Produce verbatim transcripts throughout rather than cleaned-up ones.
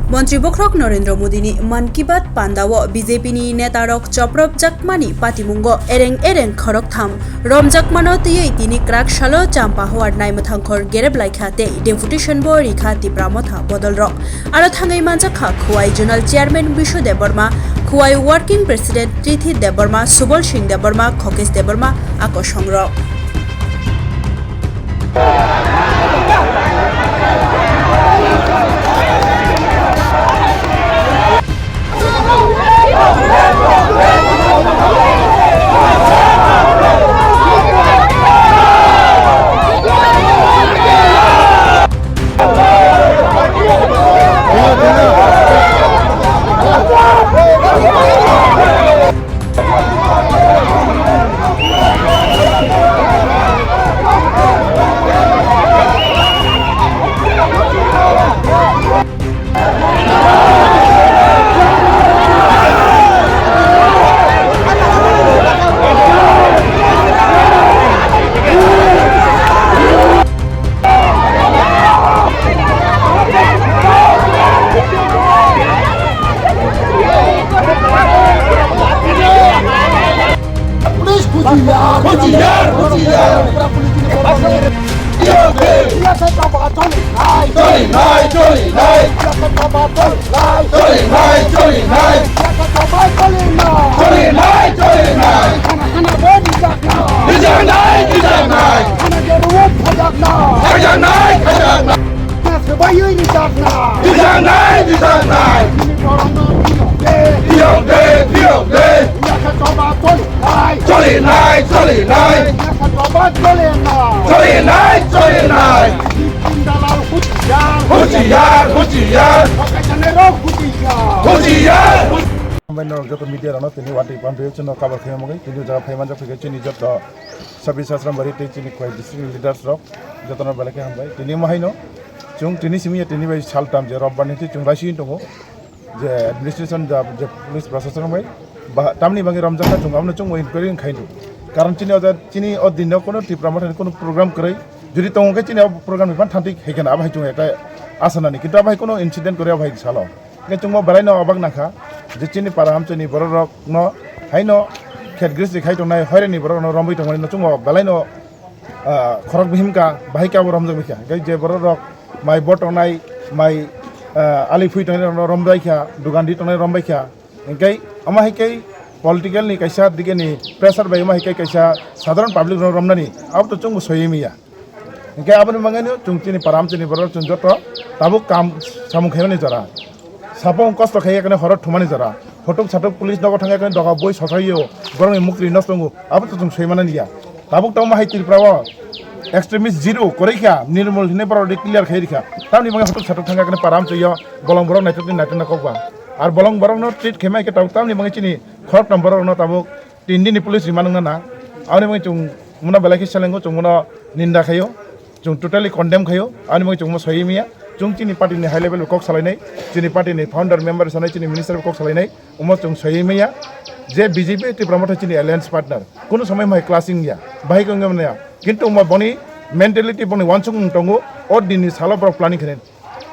Montri Bokhorok Narendra Modini Mann Ki Baat pandao B J P ni netarok chopropjakmani patimungo ereng ereng khoroktham romjakmano twiwi tini kwrak salo Champahowar Naimwthangkhor gerep laikha tei deputation bo rikha Tipra Motha bodolrok. Aro thangwi manjakha Khowai Zonal Chairman Bishu Debbarma, Khowai Working President Prithi Debbarma, Subal Singh Debbarma, Khokesh Debbarma, a kosongrok. Police husiar, husiar, husiar. Choli nai, choli nai. Choli nai, choli nai. Choli nai, choli nai. Rijak nai, rijak nai. Khajak nai, khajak nai. Rijak nai, rijak nai. Tiyok de, tiyok de. Choli nai, choli nai. Choli nai, choli nai. Husiar, husiar. Husiar. Hambai norok joto media rokno tini watwi pamri chwngno cover khaima bagwi tini jaga phaimanjak phai khe chini joto Sabri Sasram Bari tei chini Khowai district ni leaders rok jotono belai khe hambai. Tini omo haino chwng tini simi ya tini bai saltam je robbar ni twi chwng raisi tongo je administration ja je police prasashan bai ba tamni bagwi romjak kha chwng abono chwng inquiry khai do. Karon chini o ja chini o din no kono Tipra Motha ni kono program kwrwi jodi tongo khe chini o program ni phan thanti khai khe abo hai chwng ekta asa nani kintu abo hai kono incident kwrwi abo hai salo. Hingke chwngmo belaino obak nangkha je chini para hamchwini bororokno haino khetgris ri khai tongnai, hoireni bororokno romwi tongmani chwngmo belaino, ah, khorok bihim kha, bahai khe abo romjak baikha. Hingke je bororok mai bo tongnai, mai, ah, ali phui tongnai rokno rombaikha, dugan ri tongnai rombaikha. Hingke omo hai khe political ni kaisa dige ni pressure bai omo hai khe kaisa sadharan public rok romnani abo to chwngbo soywi manya. Hingke aboni bagwino chwng chini para hamchwini borok chwng joto tabuk kam samung khaimani jora. Sapung kosto khaiya kane horo thumani jora. Photok satok police nogo thangya kane doga boi sosaio borokni mukri nosto wngo. Abo to chwng soimani ya. Tabuk tamo hai Tripura o extremist zero koroi kha, Nirmol hinwi borok declare khai rikha. Tamni bagwi photok satok thangya kane para hamchwio bolong borok naitokni naitokna kokba. Ar bolong borokno treat khaimai khe tabuk tamni bagwi chini khoroktham borokno tabuk tin din ni police rima nangna nang. Aboni bagwi chwng muna belai khe selengo, chwng muna ninda khaio, chwng totally condemn khaio. Aboni bagwi chwng mo soi manya, chwng chini party ni high level kok salainai, chini party ni founder member sanai, chini minister kok salainai, omo chwng soi manya je B J P Tipra Motha chini alliance partner, kunu somoi mai clashing ya, bahai kong ya, kintu omo boni mentality boni wansukmung tongo, o din ni salo borok planning khainai.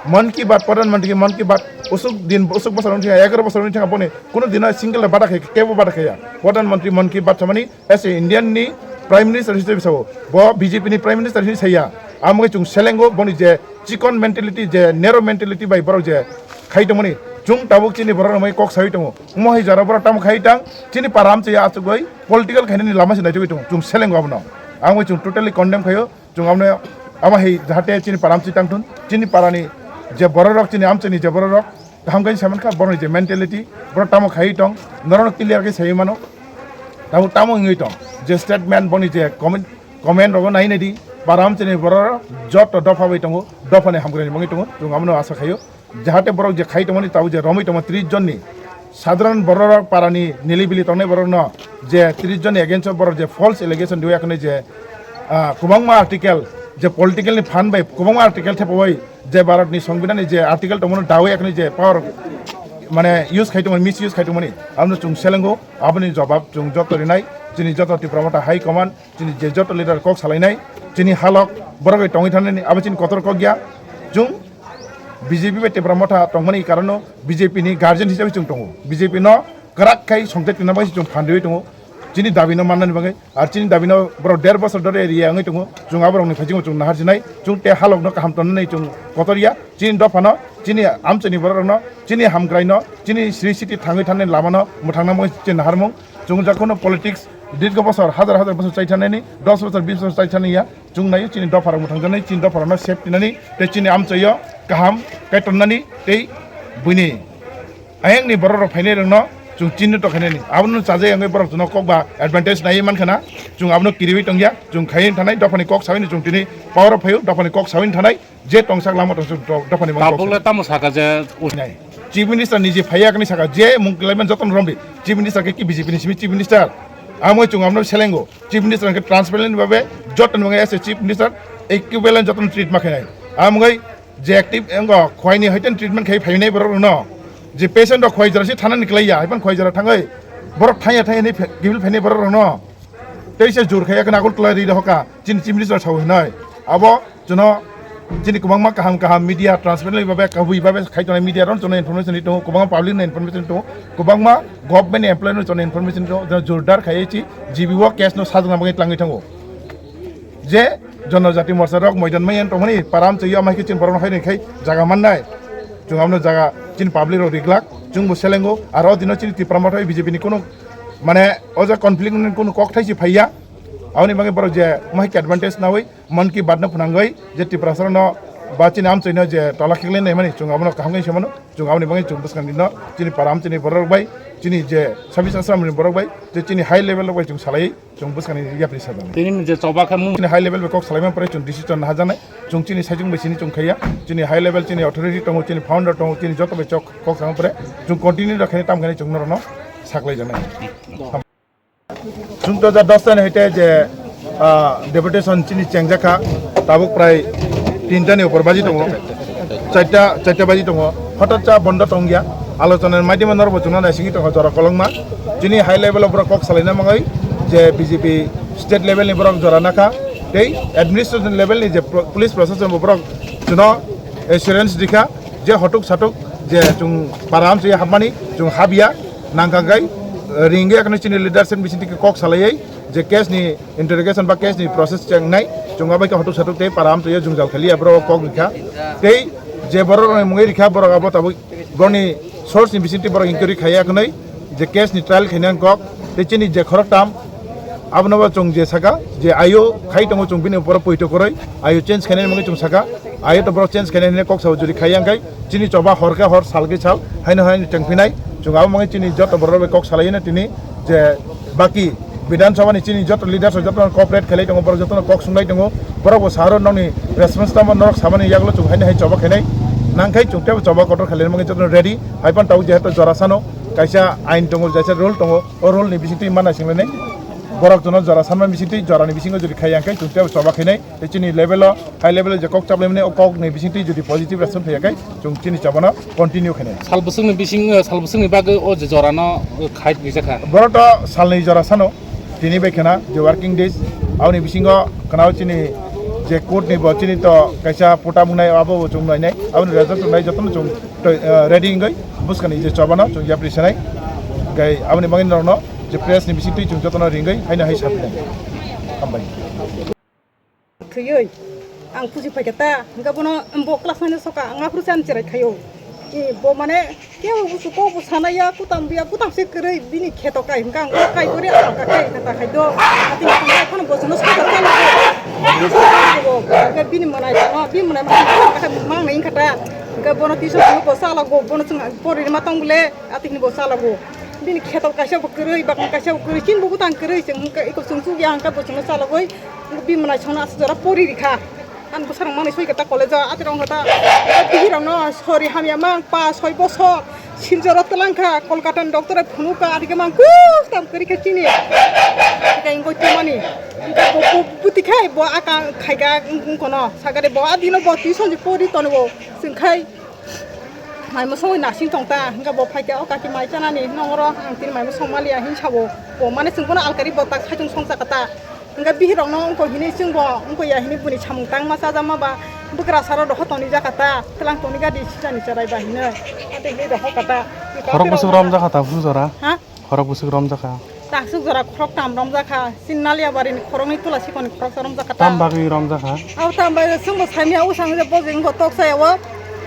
Mann Ki Baat, Pradhan Mantri Mann Ki Baat, usuk din, usuk bosor wngkha, egaroh bosor wngkha boni, kunu dino single bada khai, kebo bada khaya. Pradhan Mantri Mann Ki Baat samani, as a Indian ni Prime Minister hisabe sao, bo B J P ni Prime Minister hinwi saya. Amo khe chwng selengo boni je chikon mentality, je narrow mentality bai borok je khai tongmani, chwng tabuk chini borok rok mai kok sawi tongo. Omo hai jora borok tamo khai tang, chini para amchai achugwi political khainani lama se naitugwi tongo. Chwng selengo abono. Amo khe chwng totally condemn khaio. Chwng aboni, amo hai jahate chini para amchai tangthun, chini parani je bororok, chini amchaini je bororok, kaham khe saimani kha, borokni je mentality, borok tamo khaiwi tong, norokno clear khe saiwi mano, tamo, tamo wngwi tong, je statement boni je comment, comment rogo nai naidi, para amchaini bororok joto dopha bai tongo, dophani hamkraini bagwi tongo, chwng abono asa khaio. Jahate borok je khai tongmani tabuk je romwi tongma tris jonni sadharan bororok parani nilibili tongnai borokno je tris jonni against o borok je false allegation riwi yakhwni je, ah, kwbangma article je political ni phan bai kwbangma article thepawi je Bharat ni Songbidan ni je article tongmani dawi yakhwni je power mane use khai tongmani, misuse khai tongmani abono chwng selengo, aboni jobab chwng joto rinai chini joto Tipra Motha High Command. Chini je joto leader kok salainai, chini halok borok bai tongwi thangnani abo chini kotor kok ya. Chwng B J P bai Tipra Motha tongmani karono B J P ni guardian hisabe chwng tongo. B J P no kwrak khai songchai twna bagwi chwng phan riwi tongo. Chini dabi no mannani bagwi, ar chini dabi no borok der bosor dore area wngwi tongo. Chwng aborok ni phaichingmo chwng nahar sinai, chwng te halok no kaham tonnani chwng kotor ya. Chini dopha no, chini amchai ni borok rok no, chini hamkrai no, chini sri city thangwi thani lama no mwthangna bagwi chini naharmung. Chwng jakhono politics dirgho bosor, hajar hajar bosor chai thanani, dos bosor, bis bosor chai thani ya. Chwng naio chini dopharok mwthangjaknai, chini dopharokno safety nani, tei chini amchaio kaham kaitor nani, tei buini ayangni borok rok phainai rokno chwng chini to khainani. Abono chajai wngwi borok chwngno kokba advantage naiwi mankha na, chwng abono kiriwi tongya, chwng khaiwi thanai, dophani kok sawi ni chwng tini power o phaio, dophani kok sawi thanai, je tongsak lama tongsak do-, dophani mang Tabuk kok le tamo saka je us- nai. Chief Minister ni je phaiya kani saka, je mung khlaiman jotono romdi, Chief Minister ke ki B J P ni simi Chief Minister? Amo chwng abono selengo. Chief Minister hwnkhe transparent babe joto ni bagwi as a Chief Minister equivalent joto ni treat ma khainai. Amgwi je active wngkha khwai ni hoite treatment khai phainai borok rokno. Je patient rok khwai jora se thana ni klai ya, haipan khwai jora thangwi borok thangya thangya ni phe-, kibil phainai borok rokno. Tei se jur khaiya khna Agartala ri rohoka chini Chief Minister sao hinai. Abo Chwngno chini kwbangma kaham kaham media transparently babe kabui babe khai tongnai media rok chwngno information ri tongo, kwbangma public no information ri tongo, kwbangma government ni employee no chwngno information ri tongo, jwng jordar khaiwi chi G B o case no sajwkna bagwi tlangwi thango. Je Jonojati Morcha rok moidan maya tongmani param chwi amai khe chini borok no hai rwngkhai jaga mannai, chwng abono jaga chini public rok riglak, chwngbo selengo, aro dino chini Tipra Motha B J P ni kunu mane o jaga conflict ni kunu kok thai si phaiya, aboni bagwi borok je mahai khe advantage nawi, Mann Ki Baat no phwnangwi je Tiprasa rokno ba chini amchwino je tola khiklai naimani, chwng abono kaham khe se mano, chwng aboni bagwi chwng bwskang dino chini para amchwini borok rok bai, chini je service aswrwng ni borok bai, je chini high level rok bai chwng salai chwng bwskang ni yapri sajani. Tini je choba khe mung- Chini high level bai kok salaima pore chwng decision nahajaknai, chwng chini saichung bai sini chwng khaiya, chini high level chini authority tongo, chini founder tongo, chini joto bai chok kok sama pore chwng continue rok khe tam khe chwng norokno saklai jaknai. Chwng to ja dos ta ni hoite je, ah, deputation chini chengjak kha, tabuk prai tinta ni upor baji tongo, charta, charta baji tongo, hotat cha bondo tongya, alochona ni maidima norok bo chwngno naisingwi tongkha jora kolokma. Chini high level o borok kok salaina mangwi je B J P state level ni borok jora nakha, tei administration level ni je pro-, police proshashan bo borok chwngno assurance rikha, je hotuk satuk je chwng para amchwi hapmani chwng habya, nangkha khe ringwi akheno chini leadership bisingtwi kok salaiwi je case ni interrogation ba case ni process chengnai chwng abai khe hotuk satuk tei para amchwi jwngjal khaliya borok kok rikha tei je borok rokni mungwi rikha borok abo tabuk borokni source ni bisingtwi borok inquiry khaiya khwnwi je case ni trial khaina kok tei chini je khoroktham abono bo chwng je saka je ayo khai tongo chwng bini borok poito kwrwi ayo change khainani mungwi chwng saka. Ayo to borok change khainai hinwi kok sao juri khaiya hwnkhe chini choba hor khe hor sal khe sal haino haino chengphinai. Chwng abo mangwi chini joto borok bai kok salaino tini je baki Bidhan Sabha ni chini joto leaders rok joto cooperate khailai tongo, borok jotono kok sunglai tongo, borok bo sahoro nokni response tamo norok samani yagulo chwng haino hai choba khainai nangkhai chwng tebo choba kotor khailai mangwi jotono ready. Haiphano tabuk jehetu jora sano kaisa ain tongo, kaisa rule tongo, o rule ni bisingtwi mana singlainai borok jono jora sanma bisingtwi jorani bisingo juri khaiya hwnkhe chwng tebo choba khainai. Tei chini level o, high level o je kok chaplaimani o kok ni bisingtwi jodi positive response phaiya khe, chwng chini chobano continue khainai. Sal bwswkni bising, eh, sal bwswkni bagwi o je jorano, eh, khai tongwi jakha. Borok to salni jora sano, tini bai khena je working days, aboni bisingo khna o chini je court ni bo chini to kaisa puta mungnai abo bo chwng nainai, aboni result wngnai jotono chwng to, eh, ready wngwi bwskani je chobano chwng yapri sanai. Hwnkhe aboni bagwi norokno je press ni bisingtwi chwng jotono ringwi haino hai saphinai. Hambai. Thwiwi ang pusi phaikha ta, hwnkhe bono bo class nine soka ang aphuru se ani cherai khaio. E, bo mane kebo busu kok bo sanaya, kutam biya, kutam se kwrwi bini kheto kai hwnkhe ang bo kai kori ang ka kai kata khai do. Ati ang phano bo sono soka kai bo. Hwnkhe bini mwnai tamo, bini mwnai ma mang nai wngkha ta. Hwnkhe bono tuition bo sala go, bono chwng pori ma tong bole, ati bo sala go. Bini kheto kaisa bo kwrwi, bakma kaisa bo kwrwi, chini bo bwtang kwrwi, chwng hwnkhe iko chwng chukya hwnkhe bo chwngno salogwi. Bini mwnai songno aswk jora pori rikha. Ang bwsarok manwi soi khe ta college o, atirok wngkha ta, bihirokno sori hamya mang pa soi bosor, sinjoro twlang kha, Kolkata ni doctor bai phunuk kha, adike mang kustam kwrwi kha chini. Tei wngwi tongmani. Bo, bo, bwtwi khai bo aka khai kha wng-, wngkono. Sakari bo adino bo tuition je pori tongo. Chwng khai. Mai mosongwi nasing tong ta, hwnkhe bo phaikhe o kaki mai chanani, nongoro ang tini mai mosong maliya hin sabo. Bo mane chwng bono alkari bo tak saichung songcha kata. Hwnkhe bihirokno wngkha hini chwngbo wngkha ya hini buni samung tangma chajakma ba Bwkrasaro doho toni jakha ta, tlang toni gadi sisani cherai ba hinwi. Ate hinwi doho kata. Khorok bwswk romjakha ta bujora? Ha? Khorok bwswk romjakha? Takswk jora khorok tam romjakha. Chini Naliabari ni khoroknwi Tula Sikoni khoroksa romjakha ta. Tam bagwi romjakha? Abo tam bagwi chwngbo saimaya o sang je bo je wngkha toksa yawo.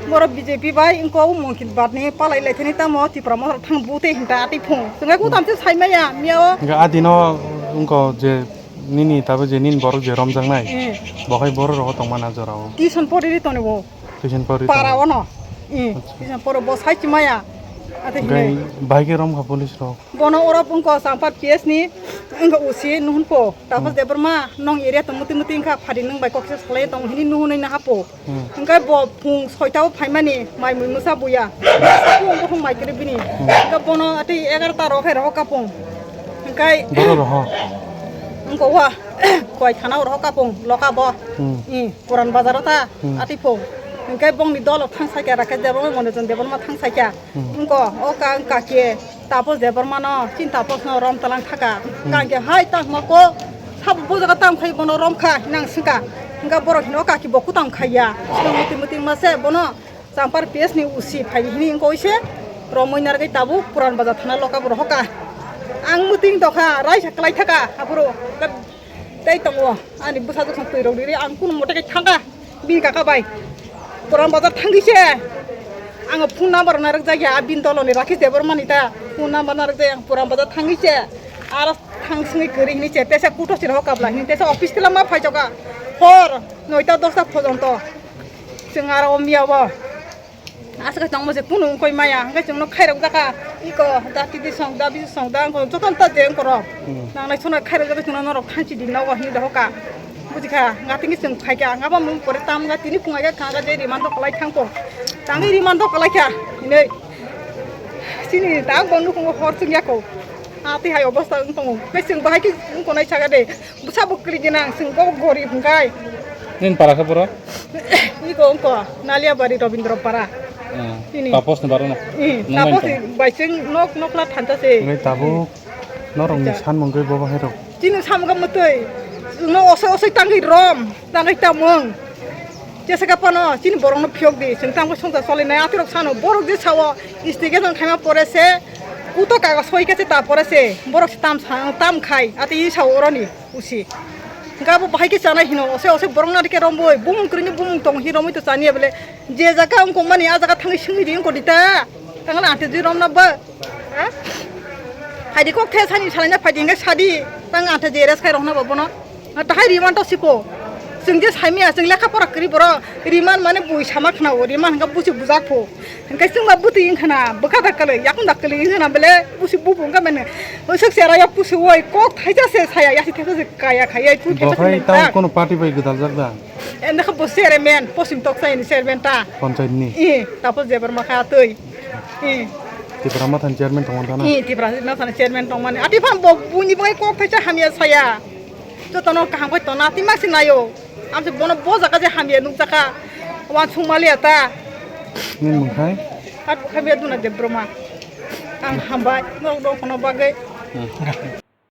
Borok B J P bai wngkha o Monkit Bat ni palai lai thani tamo Tipra Motha thang bute hinta ati phung. Chwngkhe kutam se saimaya miyao. Hwnkhe adino wngkha je nini tabuk je nini borok je romjaknai. Eh. Bo hai borok rogo tongmana jorao. Tuition pori ri toni bo. Tuition pori para toni. Ono. Eh, acha. Tuition poro bo sai chimaya. Ate hwnkhe hinwi. Bahai khe romkha police rok. Bono oro wngkha Champa P S ni wngkha O C nuhunpo. Tapos hmm. Debbarma nong area tong muti muti wngkha phadi nwng bai kokse salai tong hini nuhunwi nahapo. Hmm. Hwnkhe bo phung soita o phaimani mai mui mwsa buya. Phung bothong mai kwrwi bini. Hmm. Hwnkhe bono tei egarota rok hai rohor kapung. Hwnkhe boro roho. Wngkha wa koi thana o rohor kapung loka bo. Hmm. I Puran bazar o ta hmm. Ati phung. Hwnkhe bongni dolo thang sakya Rakesh Debbarma Monojon Debbarma thang sakya. Hmm. Wngkha o ka wngkha khe. Tapos Debbarmano, chini Taposno rom talang thaka. Hmm. Kangke hai tangma ko, sabo bo jaga tang khai bono rom kha, hinang singka. Hingka borok hino kaki bo kutang khaiya. Sino muti muti mase bono Champar P S ni O C phai hini hingko ise romoi nargai tabu Puran Bazar thana loka borok hoka. Ang muting tokha, raisa klai thaka, aphuru tei tongo. Ani bwsajwk song twi rok riri, ang kunu mote kai thangka. Bini kaka bai Puran Bazar thangwi se ang phone number narwk jak ya, bini dolo ni Rakesh Debbarma ni ta phone number narwk jak ya, ang Puran Bazar thangwi se aro thang singwi kwrwi hini se tesa kuto sira ho kabla hini tesa office tila ma phai joka hor noita dosta phojonto chwng aro o miya bo. Aswk tongma se kunu wngkoi maya, hwnkhe chwngno khairok jaka, iko, da tidi song, da bisi song, da wngkoi, jotono ta je wngkorok. Hmm. Nangnai sono khairok jagwi chwngno norok thanchi di nogo hinwi dohoka. Bujikha, nga tini chwng phaikha, nga bo mung pore tam, nga tini phung aikha, kha, nga je rimando kwlai thangkho. Tangwi rimando kwlaikha, hinwi. Chini tak bo nukhungo hor chwng yako. Ah, twi hai obosta wng tongo. Hwnkhe chwng bahai khe wng tongnai saka de. Bwsa bo kwrwi gwnang, chwng bo gorib hwnkhe. Nini para khe boro? Iko wngko, Naliabari Robindra Para. Ah, ini. Tapos ni baro no? Ih, nung Tapos main ni bai chwng nok, nokla thanta se. Ngai tabuk norok ni Acha. San mungkhe bo bahai rok. Chini samung khe mwtwi. Chwngno osoi osoi tangwi rom, tangwi tamung. Jesa khe phano chini borok no phiyok di, chwng tamo songsa choli nai, atirok sano borok je sao, instigation khaima pore se, kuto kago soi khe se ta pore se, borok se tam sa, tam khai, ati i sao oroni, usi. Hingke abo bahai khe chanai hino, ose, ose borok no rike romboi, bumung kwrwini bumung tong hi romoi to chaniya bole, je jaga wng kong mani, a jaga thangwi swngwi di wng kodi ta, tangla ante je romna ba. Ha? Phaidi kok the sani salaina phaidi hingke sadi tang ante je rest khai rokna bo bono. Tahai riman to sipo. Chwng je saimaya chwng lekha pora kwrwi boro riman mane bui sama khna o riman hingke busi bujak pho. Hingke chwng ba bwtwi wng khna bwkha da kwlwi yakung da kwlwi wng khna bele busi bubu wng kha mane. Swk chera ya pusu oi kok thaisa se saya yasi thaisa se kaya khaya tu thaisa se. Bo hai tang jak. Kono party bai gwdal jak da? Enda kha bo chairman posim tok sai ni chairman ta. Panchayat ni? I, tapos jebar ma kha twi. I. Tipra Motha ni chairman tong mani. I, Tipra Motha ni chairman tong mani. Ati phan bo buini bai kok thaisa hamya saya. Jotono kaham bai tona, ati mak si nayo. Amse bono bo jaga je hamya nuk jaka. Wan sung mali ata. Nini mung khai? At hamya duna Debbarma. Ang hambai, nok dok kono bagwi. Hmm.